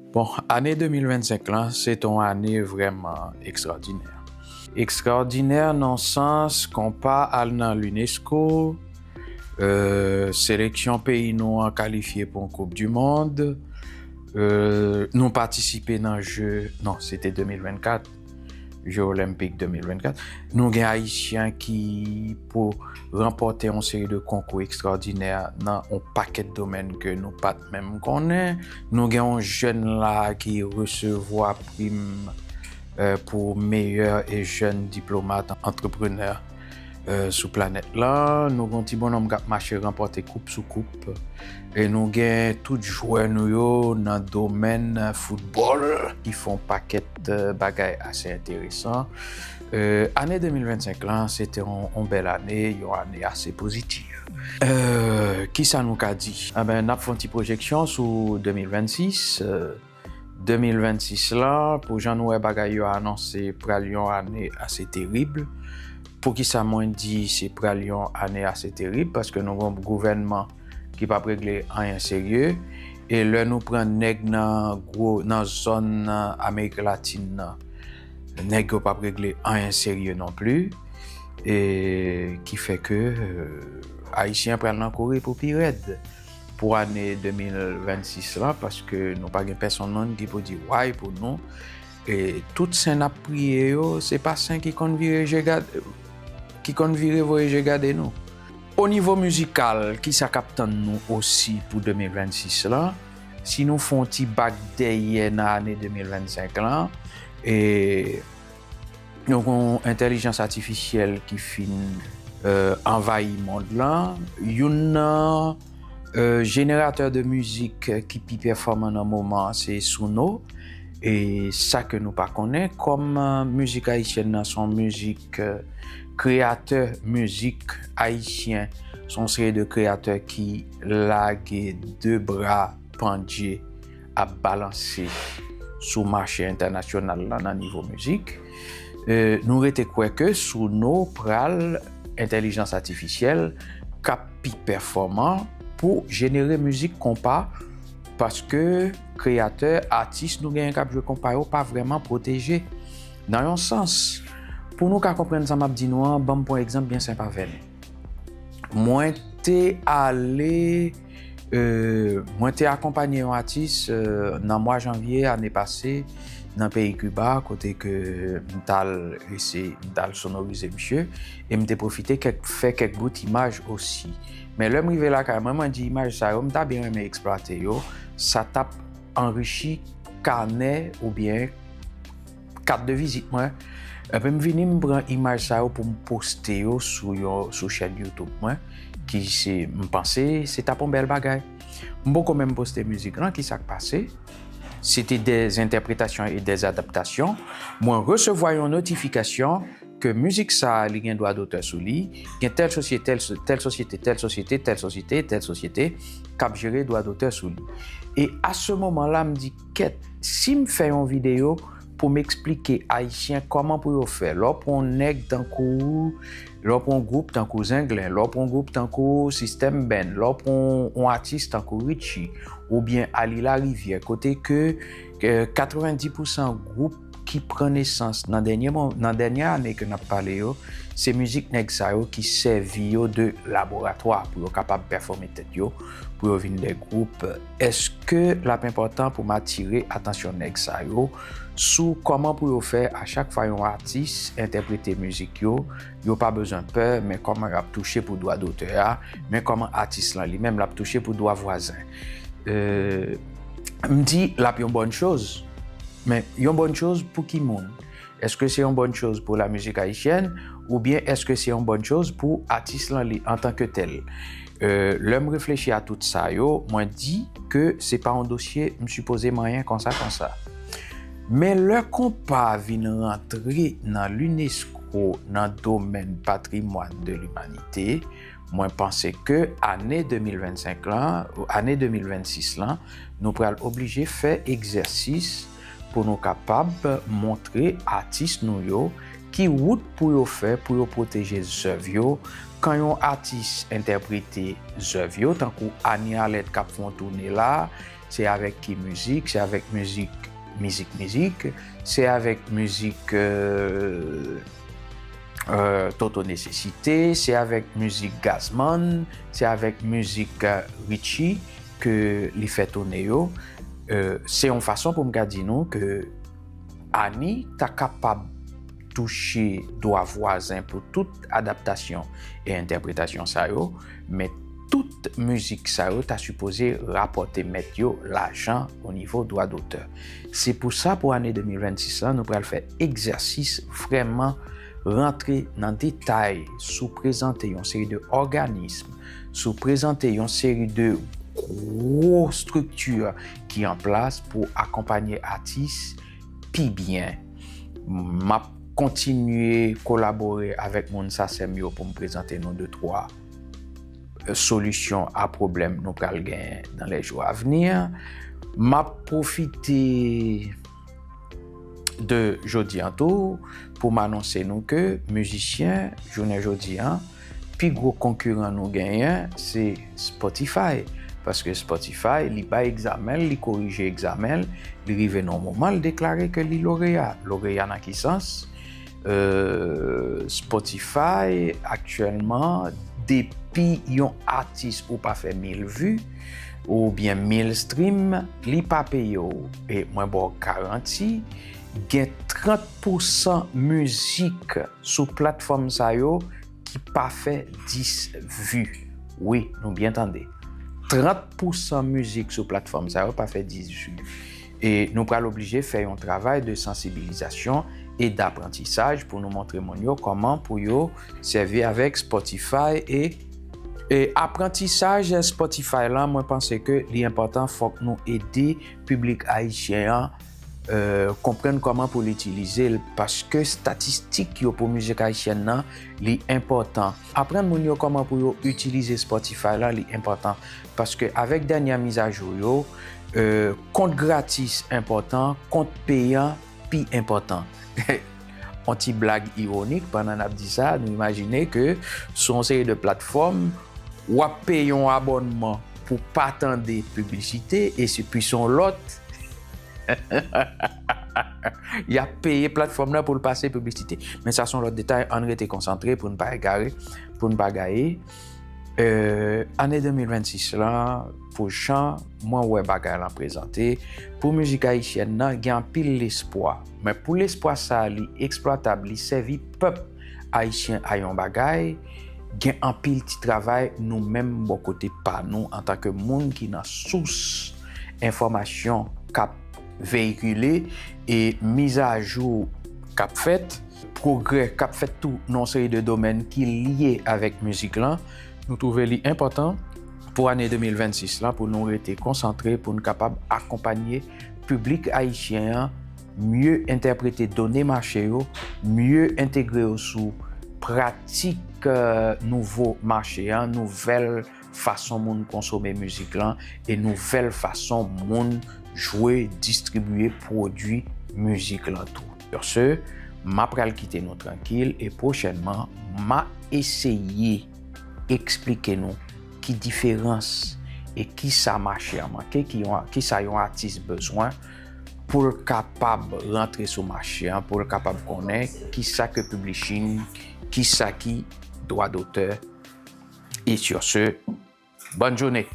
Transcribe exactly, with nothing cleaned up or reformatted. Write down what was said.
Bon, ane de mil vennsenk lan, se te yon ane vrèman ekstraòdinè. Ekstraòdinè nan sans konpa al nan l'UNESCO, euh, seleksyon peyi nou an kalifye pou yon Koup di Mond, euh, nou patisipe nan je, non, se te de mil vennkat, Je Olenpik de mil vennkat. Nou gen Ayisyen ki pou ranpòte yon seri de konkou ekstraòdinè nan yon pakèt domèn ke nou pa t menm konnen. Nou gen yon jèn la ki resevwa prim, euh, pou meyè e jèn diplomat, antreprenè, euh, sou planèt lan. Nou gen yon ti bonnonm k ap mache ranpòte koup sou koup. E nou gen tout jwè nou yo nan domèn foutbòl ki fè yon pakèt, euh, bagay ase enteresan. Euh, ane de mil vennsenk lan, se te yon, yon bèl ane, yon ane ase pozitif. Euh, kisa nou ka di? Enben, n ap fè yon ti pwojeksyon sou de mil vennsis. Euh, de mil vennsis lan, pou jan nou wè bagay yo anonse, pral yon ane ase terib. Poukisa mwen di se pral yon ane ase terib? Paske nou gen yon gouvènman ki p ap regle anyen serye. E lè nou pran nèg nan gwo, nan zòn, nan Amerik Latin nan, nèg yo p ap regle anyen serye non pli. E ki fè ke, euh, Ayisyen pral nan kouri pou pi rèd pou ane de mil vennsis lan, paske nou pa gen pèsonn moun ki pou di way pou nou. E tout sen n ap priye yo, se pa sen ki konn vire je gad-, ki konn vire voye je gade nou. O nivo mizikal, kisa k ap tann nou osi pou de mil vennsis lan? Si nou fè yon ti bak dèyè nan ane de mil vennsenk lan, e nou gen yon entèlijans atifisyèl ki fin, euh, anvayi mond lan. Youn nan, euh, jeneratè de mizik ki pi pèfòman nan moman an, se Suno. E sa ke nou pa konnen, kòm, euh, mizik ayisyèn nan se yon mizik, euh, kreyatè mizik ayisyen, se yon seri de kreyatè ki lage de bra pandje ap balanse sou mache entènasyonal lan nan nivo mizik. Euh, nou rete kwè ke Suno pral entèlijans atifisyèl k ap pi pèfòman pou jenere mizik konpa, paske kreyatè, atis nou genyen k ap jwe konpa yo pa vrèman pwoteje. Nan yon sans, pou nou ka konprann sa m ap di nou an, ban m pran egzanp byen senp avè nou. Mwen te ale, euh, mwen te akonpanye yon atis, euh, nan mwa janvye ane pase nan peyi Kiba, kote ke m t al eseye, m t al sonorize misye, e m te pwofite kèk, fè kèk bout imaj osi. Men lè m rive lakay mwen, mwen di imaj sa yo, m ta byen renmen eksplwate yo, sa t ap anrichi kanè oubyen kat de vizit mwen. Epi m vini, m pran imaj sa yo pou m poste yo sou yon, sou chèn YouTube mwen, ki se, m panse, se t ap yon bèl bagay. M poko menm poste mizik lan, kisa k pase? Se te des interprétations et des adaptations. Mwen resevwa yon notifikasyon ke mizik sa a, li gen dwa dotè sou li, gen tèl sosyete, tèl so-, tèl sosyete, tèl sosyete, tèl sosyete, tèl sosyete, k ap jere dwa dotè sou li. E a se moman la, m di, kèt, si m fè yon videyo pou m eksplike Ayisyen kòman pou yo fè. Lè w pran yon nèg tankou, lè w pran yon gwoup tankou Zenglen, lè w pran yon gwoup tankou System Band, lè w pran yon, yon atis tankou Richie, oubyen Ali Larivière, kote ke, ke katrevenndis pousan gwoup ki pran nesans nan dènye mo-, nan dènye ane ke n ap pale yo, se mizik nèg sa yo ki sèvi yo de laboratwa pou yo kapab pèfòme tèt yo, pou yo vin de gwoup. Èske l ap enpòtan pou m atire atansyon nèg sa yo sou kòman pou yo fè a chak fwa yon atis entèprete mizik yo, yo pa bezwen pè, men kòman y ap touche pou dwa dotè a, men kòman atis lan li menm l ap touche pou dwa vwazen. Euh, m di l ap yon bòn choz, men yon bòn choz pou ki moun? Èske se yon bòn choz pou la mizik ayisyèn oubyen èske se yon bòn choz pou atis lan li antanke tèl? Euh, lè m reflechi a tout sa yo, mwen di ke se pa yon dosye m sipoze manyen konsa konsa. Men lè konpa vin rantre nan l'UNESCO, nan domèn patrimwàn de limanite, mwen panse ke ane de mil vennsenk lan, ane de mil vennsis lan, nou pral oblije fè egzèsis pou nou kapab montre atis nou yo ki wout pou yo fè pou yo pwoteje zèv yo. Kan yon atis entèprete zèv yo, tankou Annie Arlette k ap fè yon toune la, Se avèk ki mizik? Se avèk mizik, mizik, mizik? Se avèk mizik euh, euh, Toto Nesesite? Se avèk mizik Gazman? Se avèk mizik euh, Richie ke li fè toune yo? Euh, se yon fason pou m ka di nou ke Annie ta kapab touche dwa vwazen pou tout adaptasyon e entèpretasyon sa yo, men tout mizik sa yo ta sipoze rapòte mèt yo lajan o nivo dwa dotè. Se pou sa, pou ane de mil vennsis lan, nou pral fè egzèsis vrèman rantre nan detay sou prezante yon seri de òganism, sou prezante yon seri de gwo estrikti ki an plas pou akonpanye atis pi byen. M ap kontinye kolabore avèk moun sasèm yo pou m prezante nou de twa euh, solisyon a pwoblèm nou pral genyen dans les jours à venir. M ap pwofite de jodi an tou pou m anonse nou ke mizisyen jounen jodi an, pi gwo konkiran nou genyen se Spotify. Paske Spotify, li bay egzamen l, li korije egzamen l, li rive nan yon moman, li deklare ke li loreya. Loreya nan ki sans? Euh, Spotify aktyèlman, depi yon atis ou pa fè mil vi oubyen mil stream, li pa peye w. E mwen ba w garanti, gen trant pousan mizik sou platfòm sa yo ki pa fè dis vi. Wi, nou byen tande. Trant pousan mizik sou platfòm sa yo pa fè dis vi. E nou pral oblije fè yon travay de sansibilizasyon e daprantisaj pou nou montre moun yo kòman pou yo sèvi avèk Spotify. E, e aprantisaj Spotify la, mwen panse ke li enpòtan, fòk nou ede piblik ayisyen an euh, konprann kòman pou l itilize l, paske estatistik yo pou mizik ayisyèn nan, li enpòtan. Aprann moun yo kòman pou yo itilize Spotify la, li enpòtan, paske avèk dènyè mizajou yo, euh, kont gratis enpòtan, kont peyan pi enpòtan. Yon ti blag iwonik, pandan n ap di sa, nou imajine ke sou yon seri de platfòm, w ap peye yon abònman pou pa tande piblisite, e se pi se yon lòt y ap peye platfòm nan pou l pase piblisite. Men sa se yon lòt detay, ann rete konsantre pou n pa egare, pou n pa gaye. Euh, ane de mil vennsis lan, pou jan mwen wè bagay lan prezante, pou mizik ayisyèn nan, gen anpil lespwa. Men pou lespwa sa a, li eksplwatab, li sèvi pèp ayisyen a yon bagay, gen anpil ti travay nou menm bò kote pa nou antanke moun ki nan sous enfòmasyon k ap veyikile e mizajou k ap fèt, pwogrè k ap fèt tou nan yon seri de domèn ki lye avèk mizik lan. Nou twouve li enpòtan pou ane de mil vennsis lan pou nou rete konsantre, pou n kapab akonpanye piblik ayisyen an, mye entèprete done mache yo, mye entegre yo sou pratik euh, nouvo mache an, nouvèl fason moun konsome mizik lan e nouvèl fason moun jwe, distribye, pwodui mizik lan tou. Sur ce, m ap pral kite nou trankil e pwochènman, m a eseye eksplike nou ki diferans e kisa mache an manke, ki yon, kisa yon atis bezwen pou l kapab rantre sou mache an, pou l kapab konnen kisa ke publishing, kisa ki dwa dotè. E sur ce, bòn jounen!